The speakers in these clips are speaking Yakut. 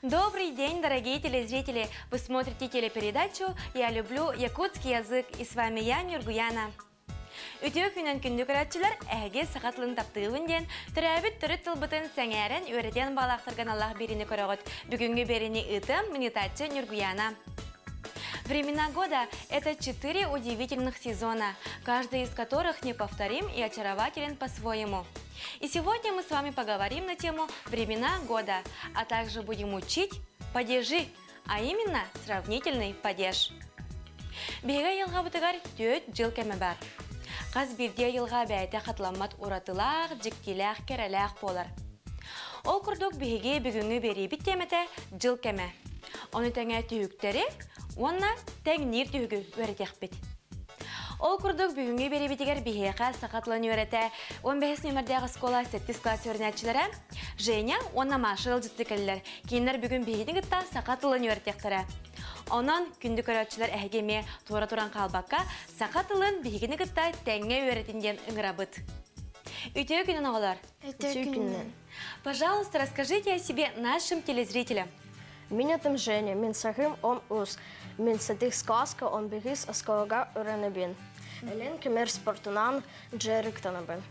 Добрый день, дорогие телезрители! Вы смотрите телепередачу «Я люблю якутский язык» и с вами я, Нюргуяна. Үтүө күнүн күндү көрөөччүлэр, эһиги саха тылын таптыыбын диэн, төрөөбүт төрүт тылбытын сэҥээрэн үөрэтиэн баалаахтарга аналлаах биэриини көрөҕүт. Бүгүҥҥү биэриини ыытыам минутааччы Нюргуяна. Времена года – это четыре удивительных сезона, каждый из которых неповторим и очарователен по-своему. И сегодня мы с вами поговорим на тему «Времена года», а также будем учить падежи, а именно сравнительный падеж. Биһиги айылҕабытыгар түөрт дьыл кэмэ бар. Хас биирдии айылҕа бэйэтэ хатыламмат уратылаах, дьиктилээх, кэрэлээх буолар. Ол курдук биһиги бүгүҥҥү биэриибит тиэмэтэ дьыл кэмэ. Ону тэҥэ түһүктэри уонна тэҥниир түһүгү үөрэтиэхпит. Ол курдук бүгүҥҥү биэриибитигэр биһиэхэ саха тылын үөрэтэ 15 нүөмэрдээх оскуола сэттис кылаас үөрэнээччилэрэ Женя уонна Маша ыалдьытты кэллилэр. Кинилэр бүгүн биһигини кытта саха тылын үөрэтиэхтэрэ. Онон күндү көрөөччүлэр эһиги эмиэ туора туран хаалбакка саха тылын биһигини кытта тэҥҥэ үөрэтин диэн ыҥырабыт. Үтүө күнүн оҕолор! Үтүө күнүн! Пожалуйста, расскажите о себе нашим телезрителям. Мин атым Женя, мин сахым он ус. Мин сэтих сказка он бигис осколога үрэнэбин. Элен кемер спортунан дьарыктанабын.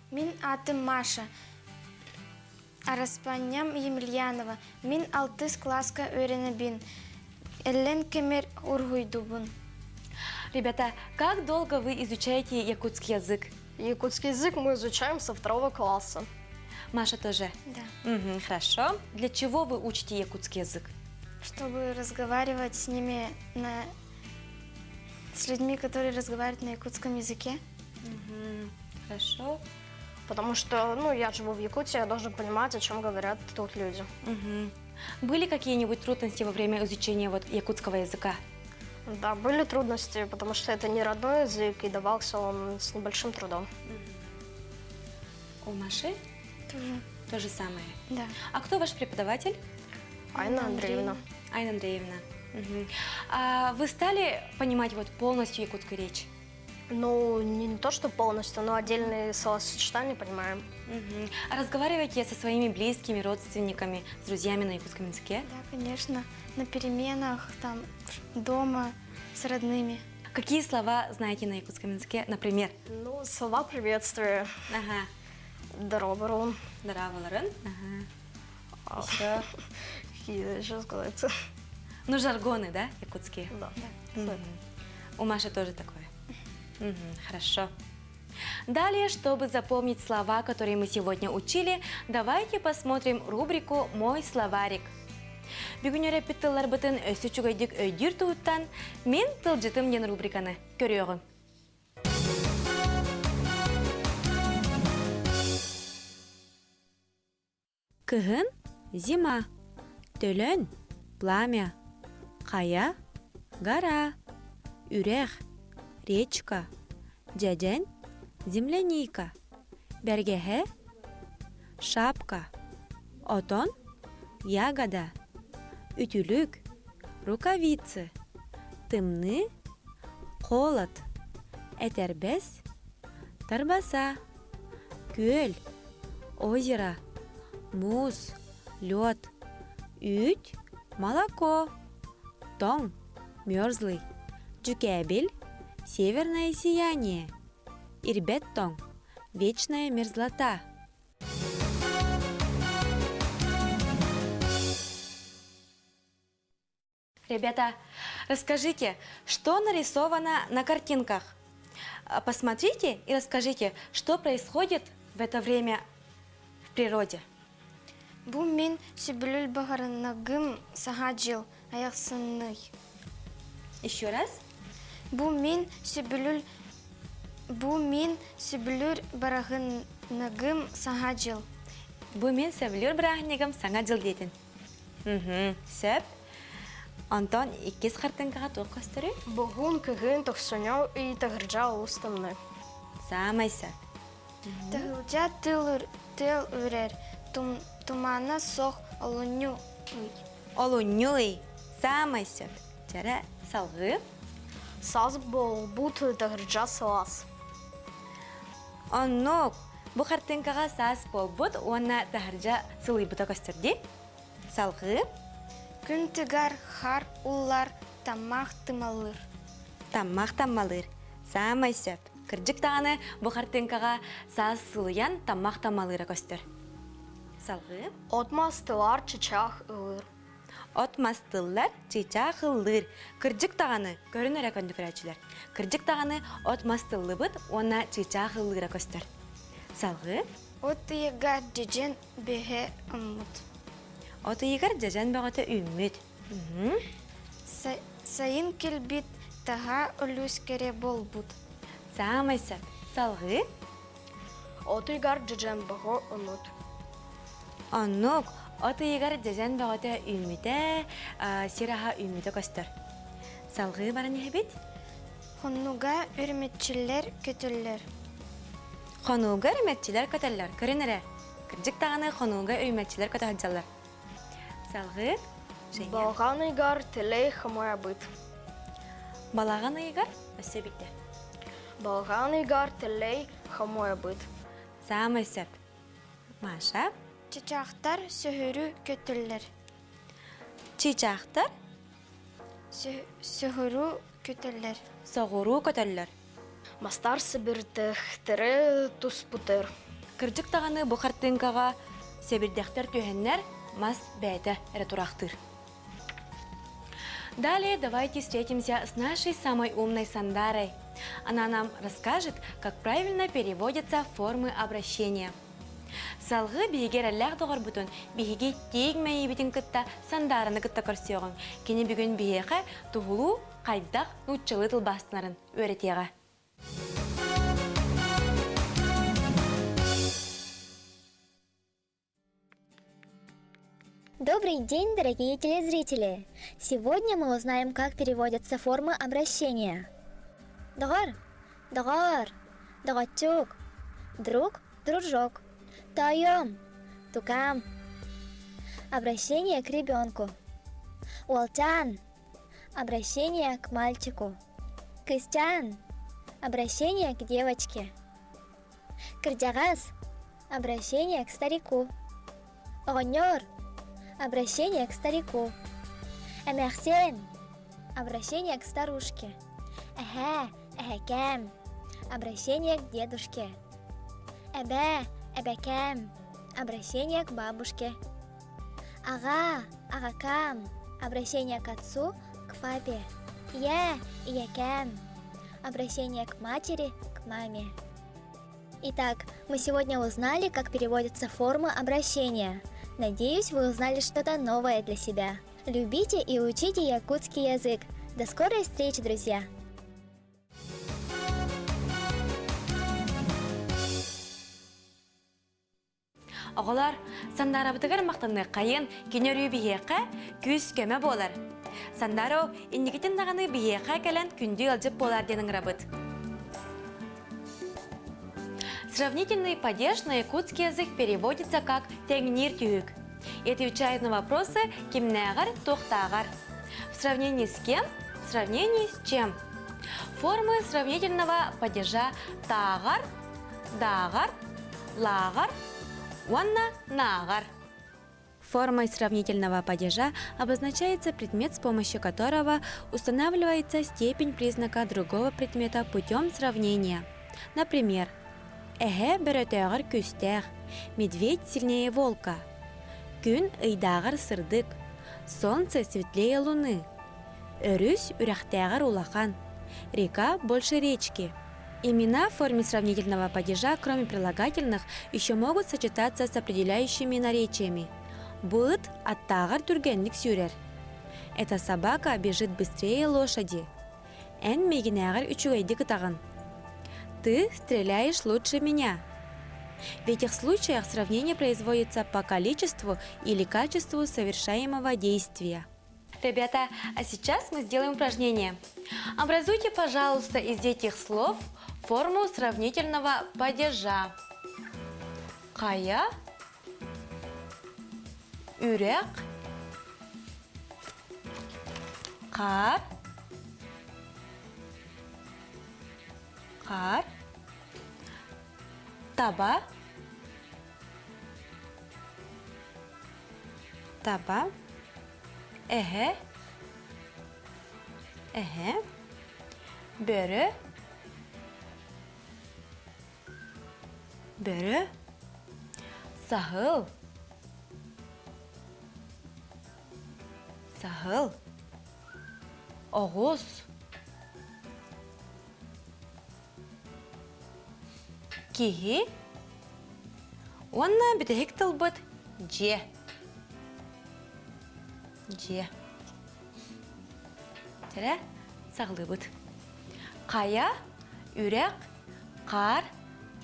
Мин атым Маша. Араспанньам Емельянова. Мин алтыс класска үөрэнэбин. Эллен кемер уруһуйдубун. Ребята, как долго вы изучаете якутский язык? Якутский язык мы изучаем со второго класса. Маша тоже? Да. Угу, хорошо. Для чего вы учите якутский язык? Чтобы разговаривать с ними на... с людьми, которые разговаривают на якутском языке. Угу, хорошо. Потому что, ну, я живу в Якутии, я должен понимать, о чем говорят тут люди. Угу. Были какие-нибудь трудности во время изучения вот якутского языка? Да, были трудности, потому что это не родной язык, и давался он с небольшим трудом. У Маши? Тоже. То же самое. Да. А кто ваш преподаватель? Айна Андреевна. Айна Андреевна. Угу. А вы стали понимать вот полностью якутскую речь? Ну, не, не то, что полностью, но отдельные словосочетания понимаем. Угу. А разговариваете со своими близкими, родственниками, с друзьями на якутском языке? Да, конечно. На переменах, там, дома, с родными. Какие слова знаете на якутском языке, например? Ну, слова приветствия. Ага. Дорооболоруҥ. Дорооболоруҥ. Ага. Еще. Какие еще сказать? Ну, жаргоны, да, якутские? Да. да. Угу. У Маши тоже такое. Угу, хорошо. Далее, чтобы запомнить слова, которые мы сегодня учили, давайте посмотрим рубрику «Мой словарик». Бүгүн үөрэппит тылларбытын өссө үчүгэйдик өйдүүр туһуттан Мин тылдьытым диэн рубриканы көрүөҕүм. Кыһын зима, төлөн пламя, хайа гора, үрэх речка, дьэдьэн земляника, бэргэһэ шапка, отон ягода, үтүлүк рукавицы, тымныы холод, этэрбэс тарбаса, күөл озеро, муус, лед, үүт, молоко, тоҥ, мерзлый, дьүкээбил, северное сияние, ирбэт тоҥ, вечная мерзлота. Ребята, расскажите, что нарисовано на картинках? Посмотрите и расскажите, что происходит в это время в природе. Бу мин сөбүлүүр баҕарыннагым саҥа дьыл айахсынный. Еще раз. Бу мин сөбүлүүр Бу мин сөбүлүүр быраһынньыгым саҥа дьыл. Бу мин сөбүлүүр бырааһынньыгым саҥа дьыл диэтин. Угу, сөп. Онтон иккис хартыҥкаҕа туох көстөрүй? Бугун кыһын тохсунньу ый таһырдьа олус тымныы. Саамай сөп. Таһырдьа тыл тыал үрэр, тумана суох олунньу ый. Олунньу ый. Саамай сөп. Чэрэ салгыы. Саас буолбут таһырдьа сылаас. Оннук. Бу хартыҥкаҕа саас буолбут уонна таһырдьа сылыйбыта көстөр дии. Салгыы. Күн тыгар, хаар уллар, таммах тымалыыр. Таммах таммалыыр. Саамай сөп. Кырдьык даҕаны бу хартыыҥкаҕа саас сылыйан таммах таммалыыра көстөр. Салгыы. От мастылар чычах ылыр. От мас тыллар, чыычаах ыллыыр. Кырдьык даҕаны, көрүн эрэ көндүкүрээччилэр. Кырдьык даҕаны от мас тыллыбыт уонна чыычаах ыллыыра көстөр. Салгыы. От ыйыгар дьэдьэн бөһө ыммыт. От ыйыгар дьэдьэн бөҕөтө үүммүт. Сайын кэлбит таһаа өлүс кэрэ буолбут. Саамай сөп. Салгыы. От ыйыгар дьэдьэн бөҕө ыммыт. Оннук. От ыйыгар дьэдьэн бөҕөтө үүммүтэ, сир аһа үүммүтэ көстөр. Салгыы баран иһэбит. Хонуга үрүмэччилэр көтөллөр. Хонууга үрүмэччилэр көтөллөр. Көрүн эрэ. Кырдьык даҕаны хонууга үрүмэччилэр көтө сылдьаллар. Салгыы. Женя. Балаҕан ыйыгар тэлэй хомуйабыт. Балаҕан ыйыгар өссө биирдэ. Балаҕан ыйыгар тэлэй хомуйабыт. Саамай сөп. Маша. Чычаахтар сөһүрү көтөллөр. Чыычаахтар Сөһүрү көтөллөр. Соҕуруу көтөллөр. Мастар сыбырдыхтары туспутар. Кырдьык даҕаны бу хартыыҥкаҕа сэбирдэхтэр түһэннэр мас бэйэтэ эрэ тураахтыыр. Далее давайте встретимся с нашей самой умной Сандарой. Она нам расскажет, как правильно переводятся формы обращения. Салгыы биһиги эрэллээх доҕорбутун биһиги тииҥ мэйиибитин кытта Сандаараны кытта көрсүөҕүҥ. Кини бүгүн биһиэхэ туһулуу хайдах нууччалыы тылбаастанарын үөрэтиэҕэ. Добрый день, дорогие телезрители! Сегодня мы узнаем, как переводятся формы обращения. Доҕор, доҕоор, доҕоччук, друг, дружок, тоойуом, тукаам. Обращение к ребенку. Уолчаан, обращение к мальчику. Кыысчаан, обращение к девочке. Кырдьаҕас, обращение к старику. Оҕонньор, обращение к старику. Эмээхсиэн, обращение к старушке. Эһээ, эһэкээм, обращение к дедушке. Эбээ, эбэкээм, обращение к бабушке. Аҕаа, аҕакаам, обращение к отцу, к папе. Ийээ, ийэкээм, обращение к матери, к маме. Итак, мы сегодня узнали, как переводятся формы обращения. Надеюсь, вы узнали что-то новое для себя. Любите и учите якутский язык. До скорой встречи, друзья! Оҕолор, Сандаарабытыгар махтаныаххайын, кини өрүү биһиэхэ күүс-көмө буолар. Сандааро, инникитин даҕаны биһиэхэ кэлэн күндү ыалдьыт буолар диэн ыҥырабыт. Сравнительный падеж на якутский язык переводится как «тэҥниир түһүк». И отвечает на вопросы «кимнээҕэр, туохтааҕар». В сравнении с кем, в сравнении с чем. Формы сравнительного падежа «тааҕар», «дааҕар», «лааҕар» уонна «нааҕар». Формой сравнительного падежа обозначается предмет, с помощью которого устанавливается степень признака другого предмета путем сравнения. Например, Эһэ бөрөтөөҕөр күүстээх, медведь сильнее волка. Күн ыйдааҕар сырдык, солнце светлее луны. Өрүс үрэхтээҕэр улахан, река больше речки. Имена в форме сравнительного падежа, кроме прилагательных, еще могут сочетаться с определяющими наречиями. Бу ыт аттааҕар түргэнник сүүрэр. Эта собака бежит быстрее лошади. Эн миигинээҕэр үчүгэйдик ытаҕын. Ты стреляешь лучше меня. В этих случаях сравнение производится по количеству или качеству совершаемого действия. Ребята, а сейчас мы сделаем упражнение. Образуйте, пожалуйста, из этих слов форму сравнительного падежа. Хайа, үрэх, хаар, хаар, таба, таба. Эһэ. Эһэ. Бөрө. Бөрө. Саһыл. Саһыл. Оҕус. Киһи уонна бүтэһик тылбыт дьиэ. Дьиэ. Тэрэ саҕалыыбыт. Хайа, үрэх, хаар,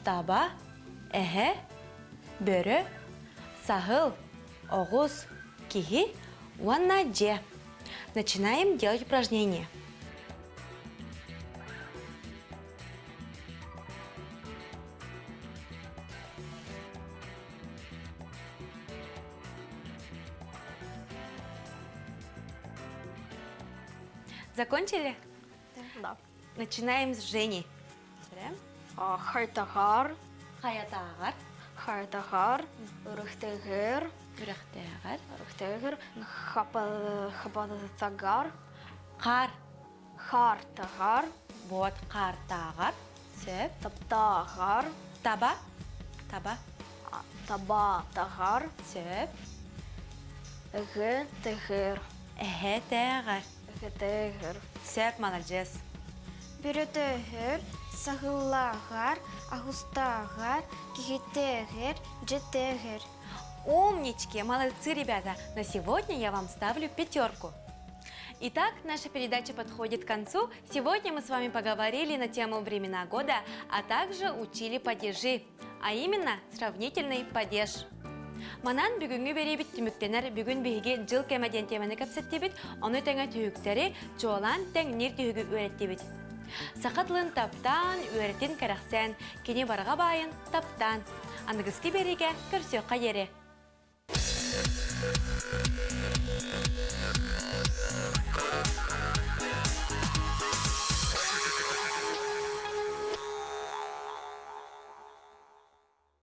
таба, эһэ, бөрө, саһыл, оҕус, киһи уонна дьиэ. Начинаем делать упражнение. Закончили? Да. Начинаем с Жени. Хайтагар. Хаятагар. Хайтагар. Үрөхтегер. Үрөхтегер. Үрөхтегер. Хапатагар. Қар. Хартагар. Вот, қартағар. Сөп. Таптагар. Таба. Таба. Таба-тагар. Сөп. Эгэ тегер. Эһэ тегер. Эгэ тегер. Сөп, молодец. Бөрөтөһөр, саһыллааҕар, аһустааҕар, киһитээҕэр, дьэтээҕэр. Умнички, молодцы, ребята! На сегодня я вам ставлю пятерку. Итак, наша передача подходит к концу. Сегодня мы с вами поговорили на тему времена года, а также учили падежи, а именно сравнительный падеж. Манан бүгүҥҥү биэриибит түмүктэнэр бүгүн биһиги дьыл кэмэ диэн тиэмэни кэпсэттибит, ону тэҥэ түһүктэри чуолаан тэҥниир түһүгү үөрэттибит. Саха тылын таптаан, үөрэтин кэрэхсээн, кини барҕа баайын таптаан. Аныгыскы биэриигэ көрсүөххэ диэри.